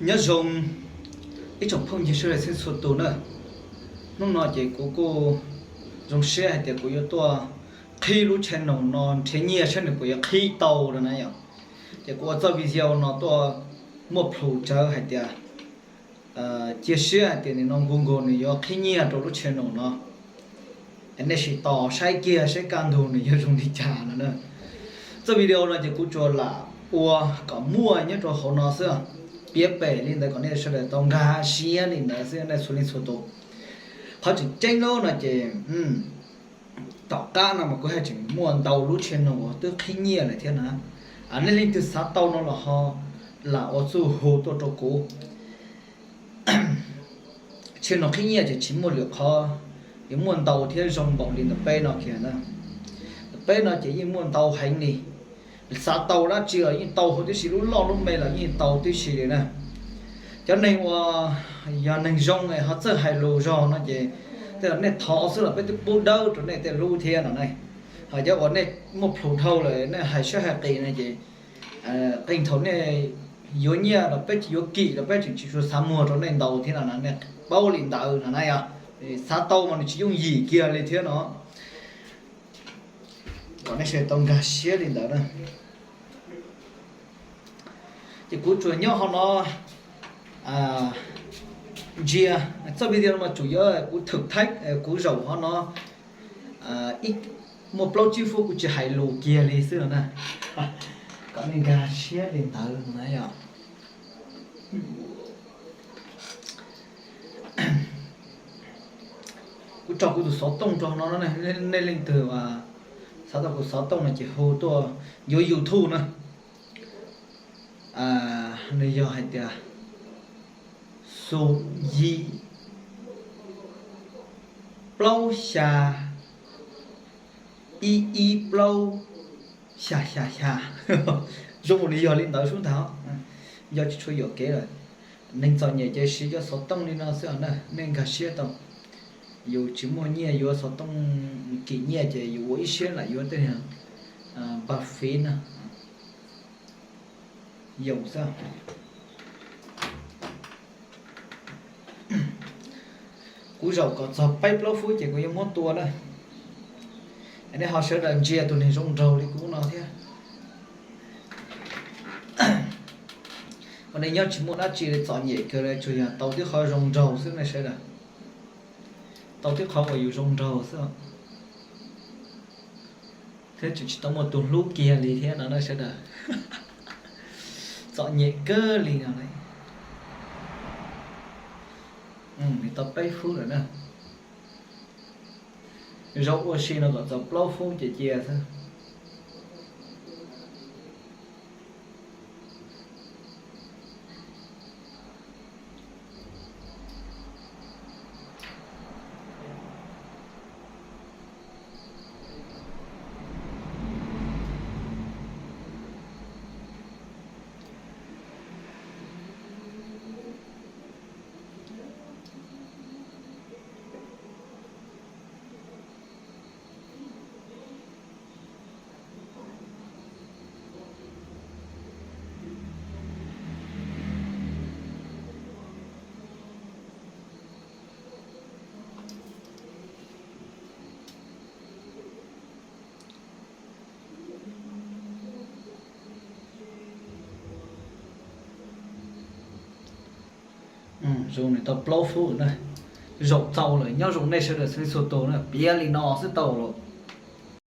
Nyob zoo ib tsoom phooj ywg sawv daws txhua tus na. Hnub no ces kuv kuj zoo siab hais tias kuv yuav tuaj qhib lub channel no nrhiav nyiaj saib nws puas yuav qhib tau no na yom. Ces kuv ua txoj video no tuaj muaj plhus tsawv hais tias cia siab hais tias nim no Google nws yuav qhib nyiaj rau lub channel no. Nej sim tos saib kiag saib kaj ntug nws yuav zoo li cas no na. Txoj video no ces kuv tsuas lam ua kom muaj nyob rau hauv no xwb, piav pem li ntawd kom nej sawv daws tau nkag siab li ntawd xwb nej txhua leej txhua tus. Qhov tseem ceeb lub no ces tom qab no mas kuv haj tseem muaj ntau lub channel uas twb qhib nyiaj lawm thiab na. Nej leej twg xav tau no los ho lam ua txuj hu tuaj rau kuv. Channel qhib nyiaj ces tsis muaj lwm qhov, yuav muaj ntau thiab zoo npaum li ntawm peb no kiag na. Ntawm peb no ces yeej muaj ntau heev li. Xav tau dab tsi los yeej tau huv tib si, lub loj lub me los yeej tau tib si li na. Cov neeg uas yog neeg zoo es ho txawj hais lus zog no ces tej zaum nej thov xwb los peb twb pub dawb rau nej tej lub thiab no ne. Ho cov uas nej muaj plhus dhau lawm nej hais siab hais qis no ces qee thaum nej yuav nyiaj los peb tsis yuav kim los peb tseem tsis tshua xav muag rau nej ntau thiab no na, nej paub li ntawd no na yog. Xav tau mas nws tsis yooj yim kiag li thiab no. Kom nej sawv daws tau nkag siab li ntawd na. Ces kuv tsuas nyob hauv no ntsia txoj video no mas tsuas yog kuv thwm thaib kuv zaum hauv no muaj plaub tsib feeb kuv tsis hais lus kiag li xwb no na. Kom nej nkag siab li ntawd na yom. Kuv tso kuv tus xov tooj rau no, nej leej twg xav tau kuv xov tooj no ces hu tuaj yuav YouTube na. Nws yog hais tias xu yim plaub xya ib ib plaub xya xya xya. Zoo nkaus li yog li ntawd sub ntag. Yog tsis tshua yuam kev lawm, neeg txom nyem ces siv cov xov tooj li no xwb na, nej nkag siab tau. Yus tsis muaj nyiaj yuav xov tooj kim nyiaj ces yus ua ib siab lam yuav tej npa fiv na. Yoos xwb. Kuv zaum kom txog peb plaub feeb ces kuv yuav muab tua na. Nej ho sawv daws ntsia tus neeg zoo nraug li kuv no thiab. Ua nej nyob tsis muaj dab tsi li, txom nyem kawg li, tsuas yog tau tib qhov zoo nraug xwb nej sawv daws. Tau tib qhov uas yus zoo nraug xwb. Thiab tseem tsis tau muaj tus hlub kiag li thiab no na sawv daws. Txom nyem kawg li no. Nws tau peb feeb lawm na. Zaum ua si no kom txog plaub feeb ces cia xwb. Zoo nws tau plaub feeb na. Zaum txaus lawm, nyob zoo nej sawv daws txhua tus na, piav li no xwb tau lawm.